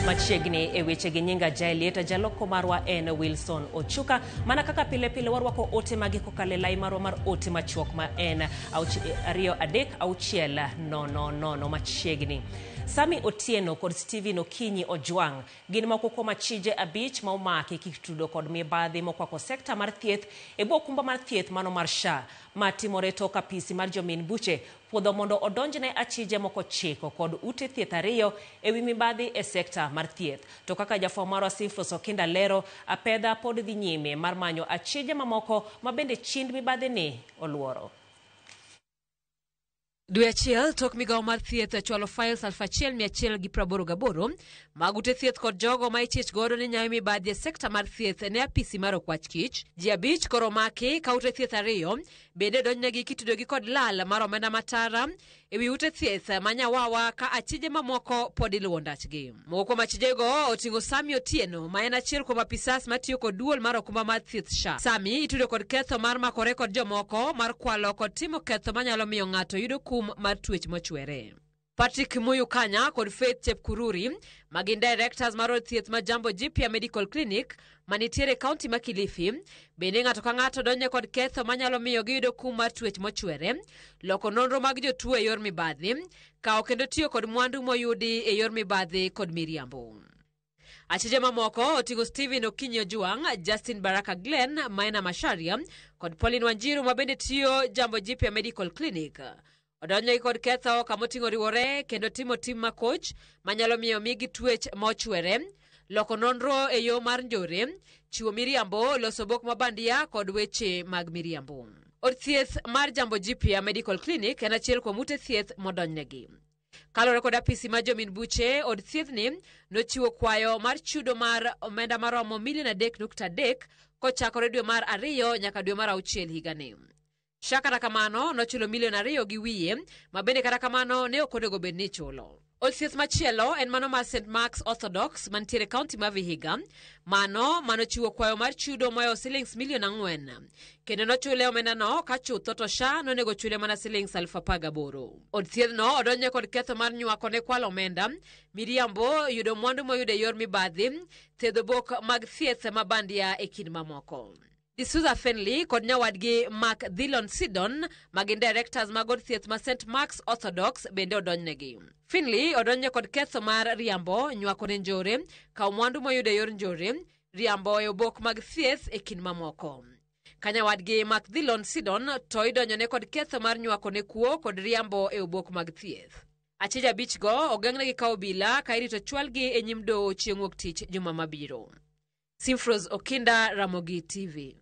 Machiegni e weche gi nyinga Jaelieta, jaloko marwa en Wilson Ochuka. Mana kaka pile pile warwako ote magi kokalo e lai marwa mar ote machuok ma en 236 00 machiegni. Sami Otieno kod Steven Okinyi Ojwang' gin moko kuom achije 5 ma omaki kitudo kod mibadhi mokwako sekta mar thieth e bwo okumba mar thieth mano mar SHA ma timore tok apisi mar jomin buche puodho mondo odonjne achije moko 9 kod ute thieth 2 ewi mibadhi e sekta mar thieth. To kaka jafwambo marwa Simfros Okinda lero, apedha pod dhi nyime mar manyo achije mamoko ma bende chind mibadhi ni oluoro. Dwe achiel tok migawo mar thieth chwalo files 1188 mag ute thieth kod jogo ma ichich godo ni nyayo mibadhi e sekta mar thieth ne apisi mar okwach kich. Ji 5 koro omaki ka ute thieth 2 bende donjnegi kitudogi kod lal mar omenda matara ewi ute thieth ma Nyawawa ka achije mamoko pod iluwo ndachgi. Moko kuom achijego oting'o Sami Otieno ma en achiel kuom apisas matiyo kod duol mar okumba mar thieth SHA. Sami itudo kod ketho mar makore kod jomoko mar kwalo kod timo ketho manyalo miyo ng'ato yudo kum mar twech mochwere. Patrick Muyu Kanya kod Faith Chepkururi ma gin directors mar od thieth ma Jambo Jipya Medical Clinic manitiere e kaunti ma Kilifi bende ng'ato ka ng'ato donje kod ketho manyalo miyo giyudo kum mar twech mochwere, loko nonro mag jotuo e yor mibadhi, kawo kendo tiyo kod mwandu moyudi e yor mibadhi kod miriambo. Achije mamoko oting'o Stephen Okinyi Ojwang', Justin Baraka Glenn, Maina Macharia kod Pauline Wanjiru ma bende tiyo Jambo Jipya Medical Clinic. Odonjnegi kod ketho kamoting'o riwore kendo timo tim makoch manyalo miyo migi twech mochwere, loko nonro e yo mar njore, chiwo miriambo, loso obok mabandia kod weche mag miriambo. Od thieth mar Jambo Jipya Medical Clinic en achiel kuom ute thieth modonjnegi. Kaluwore kod apisi mar jomin buche, od thiethni nochiwo kwayo mar chudo mar omenda maromo milion 3.3 kochakore dwe mar 2 nyaka dwe mar 6 higani. SHA kata kamano nochulo milion 2 gi wiye ma bende kata kamano ne ok onego bed ni ichulo. Od thieth machielo en mano mar St Mark's Orthodox mantiere kaunti ma Vihiga, mano manochiwo kwayo mar chudo mohewo silings milion 4 kendo nochule omendano ka chutho to SHA nonego chule mana silings 18,000. Od thiethno odonjne kod ketho mar nywako ne kwalo omenda, miriambo, yudo mwandu moyudo e yor mibadhi, thedho bok mag thieth ma bandia e kind mamoko. D'Souza Fenley kod nyawadgi Mark Dhillon Sidon ma gin directors mag od thieth ma St Mark's Orthodox bende odonjnegi. Finley odonjne kod ketho mar riambo, nywako ne njore, kawo mwandu moyudo e yor njore, riambo e obok mag thieth e kind mamoko. Ka nyawadgi Mark Dhillon Sidon to idonjone kod ketho mar nywako ne kuo kod riambo e obok mag thieth. Achije 5 go ogeng'negi kawo obila ka irito chwalgi e nyim doho chieng' wuok tich juma mabiro. Simfros Okinda, Ramogi TV.